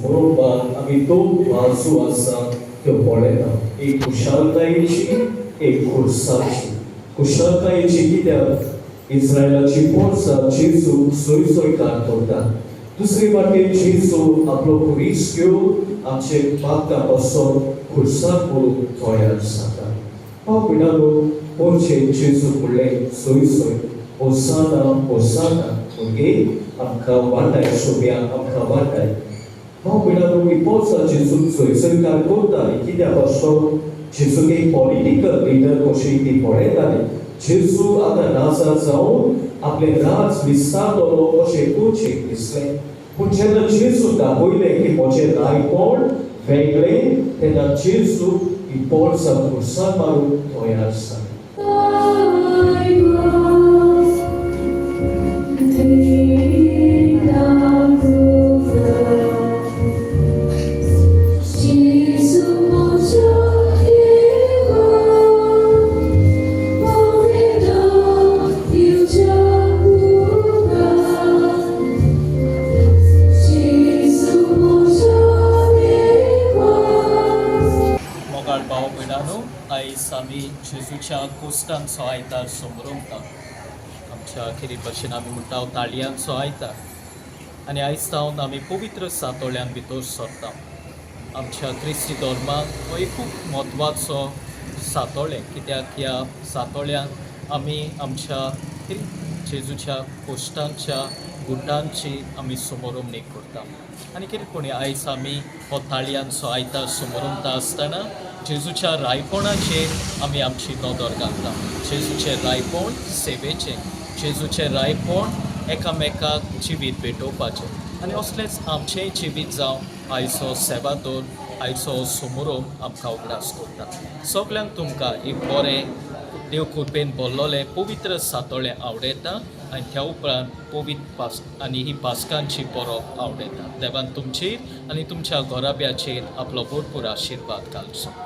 बरोबर आमी दोन बाजू आसा त्यो पळयता. एक खुशालकायेची, एक खुर्साची. खुशालकायेची कित्याक इस्रायलाची पोरसा जेजू सोय सोयकार करता. दुसरे वाटेन जेजू आपलो खुरीस घेवन आमचे पापा पासून खुर्साक पडून तयार जाता. भाव भयणांनो, पोरचे जेजू म्हणलें, "सोय सोय, होसाना, होसाना", म्हणजे आमकां वाटाय सोब्या, आमकां वाटाय. भाव भयणांनो, ही पोरसा जेजू सोयसोयकार करताली कित्या पासून जेजूक एक पॉलिटिकल लिडर कशी ती पळयताली. जेजू आतां राजा जावन आपलें राज विस्तारतलो अशें पोरचेक दिसलें. पूण जेन्ना जेजू दाखयलें की म्हजें रायपण वेगळें, तेन्ना जेजू ही पोरसा खुर्साक मारून तयार जाली. I was take down Gesù म्हज्या देवा, पावयता दिवच्या उपकार. जेजू म्हज्या देवा. मोगाळ भाव भयणांनो, आयज आमी जेजूच्या कोश्टांचो आयतार समरमता. आमच्या खेरीत भाशेन आमी म्हणटा, ताळयांचो आयतार. आनी आयज सावन आमी पवित्र सातोळ्यान भितर सरता. आमच्या क्रिस्ती धर्मांत हो एक खूब म्हत्वाचो सातोळें, कित्याक ह्या सातोळ्यान आमी आमच्या जेजूच्या कोश्टांच्या गुटांची आमी समोरमणी करता. आनी कितें कोणी आयज आमी हो ताळयांचो आयतार समोरमता आसतना जेजूच्या रायपणाचेर आमी आमची नदर घालता. जेजूचें रायपण सेवेचें, जेजूचें रायपण एकामेकाक जिवीत भेटोवपाचें. आनी असलेंच आमचेंय जिवीत जावं, आयचो सेवादोर, आयचो समोरोम आमकां उगडास करता. सगल्यांक तुमकां एक बरें देव कृपेन भरलोलें पवित्र सातोळें आवडयता आनी त्या उपरांत पवित्र पास आनी ही पास्कांची परब आवडयता. देवान तुमचेर आनी तुमच्या घराब्याचेर आपलो भरपूर आशिर्वाद घालचो.